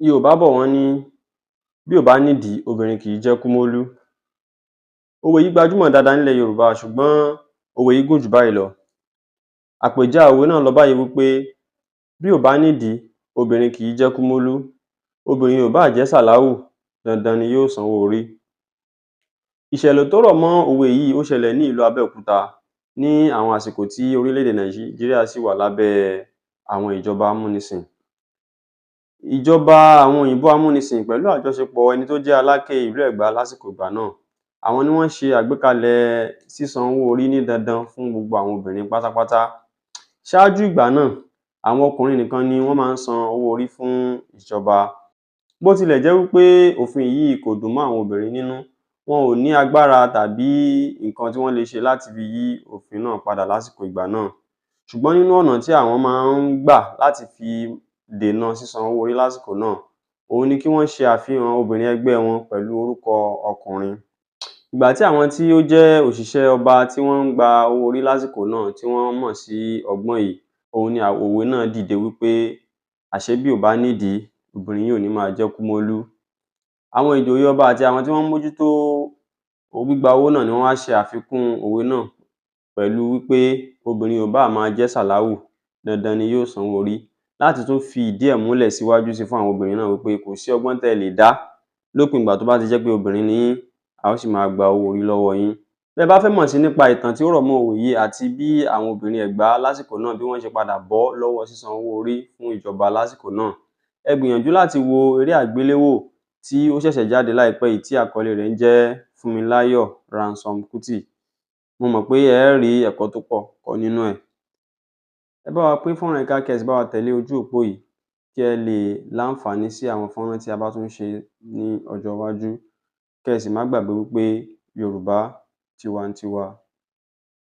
Yorùbá bọ̀, wọ́n ní bí ò bá nídìí, obìnrin kì í jẹ́ Kúmólú. Òwe yìí gbajúmọ̀ dáadáa nílẹ̀ Yorùbá, ṣùgbọ́n òwe yìí gùn jù báyìí lọ. Àpèjá òwe náà lọ báyìí wí pé bí ò bá nídìí, obìnrin kì í jẹ́ Kúmólú, obìnrin ò báà jẹ́ Sàláwù, dandan ni yóò sanwó orí. Ìṣẹ̀lẹ̀ tó rọ̀ mọ́ òwe yìí, ó ṣẹlẹ̀ ní ìlú Abẹ́òkúta ní àwọn àsìkò tí orílẹ̀-èdè Nàìjíríà ṣì wà lábẹ́ àwọn ìjọba amúnisìn. Ìjọba àwọn òyìnbó amúnisìn pẹ̀lú àjọṣepọ̀ ẹni tó jẹ́ Aláké ìlú Ẹ̀gbá lásìkò ìgbà náà, àwọn ni wọ́n ṣe àgbékalẹ̀ sísan owó orí ní dandan fún gbogbo àwọn obìnrin pátápátá. Ṣáájú ìgbà náà, àwọn ọkùnrin nìkan ni wọ́n máa ń san owó orí fún ìjọba. Bó tilẹ̀ jẹ́ wí pé òfin yìí kò dùn mọ́ àwọn obìnrin nínú, wọn ò ní agbára tàbí nǹkan tí wọ́n lè ṣe láti fi yí òfin náà padà lásìkò ìgbà náà. Ṣùgbọ́n nínú ọ̀nà tí àwọn máa ń gbà láti fi dènà sísan owó orí lásìkò náà, òhun ni kí wọ́n ṣe àfihàn obìnrin ẹgbẹ́ wọn pẹ̀lú orúkọ ọkùnrin. Ìgbà tí àwọn tí ó jẹ́ òṣìṣẹ́ ọba tí wọ́n ń gba owó orí lásìkò náà, tí wọ́n mọ̀ sí ọgbọ́n yìí, òhun ni òwe náà dìde wí pé àṣé bí ò bá nídìí, obìnrin yìí ò ní máa jẹ́ Kúmólú. Àwọn ìjòyè ọba àti àwọn tí wọ́n ń mójútó gbígba owó náà ni wọ́n wá ṣe àfikún òwe náà pẹ̀lú wí pé obìnrin ò báà máa jẹ́ Sàláwù, dandan ni yóò sanwó orí, láti tún fi ìdí ẹ̀ múlẹ̀ síwájú sí fún àwọn obìnrin náà wí pé kò sí ọgbọ́n tẹ́ ẹ lè dá, lópin ìgbà tó bá ti jẹ́ pé obìnrin ni yín, a ó sì máa gba owó orí lọ́wọ́ yín. Bẹ́ ẹ bá fẹ́ mọ̀ sí nípa ìtàn tí ó rọ̀ mọ́ òwe yìí àti bí àwọn obìnrin Ẹ̀gbá lásìkò náà, bí wọ́n ṣe padà bọ́ lọ́wọ́ sísan owó orí fún ìjọba lásìkò náà, ẹ gbìyànjú láti wo eré àgbéléwò tí ó ṣẹ̀ṣẹ̀ jáde láìpẹ́ yìí tí àkọlé rẹ̀ ń jẹ́ Fúnmiláyọ̀ Ransome Kuti. Mo mọ̀ pé ẹ ẹ́ rí ẹ̀kọ́ tó pọ̀ kọ́ nínú ẹ̀. Ẹ bá wa pín fọ́nrán yìí ká, kẹ́ ẹ sì bá wa tẹ̀lé ojú òpó yìí kí ẹ lè láǹfààní sí àwọn fọ́nrán tí a bá tún ṣe ní ọjọ́ iwájú. Kẹ́ ẹ sì má gbàgbé wí pé Yorùbá tiwantiwa.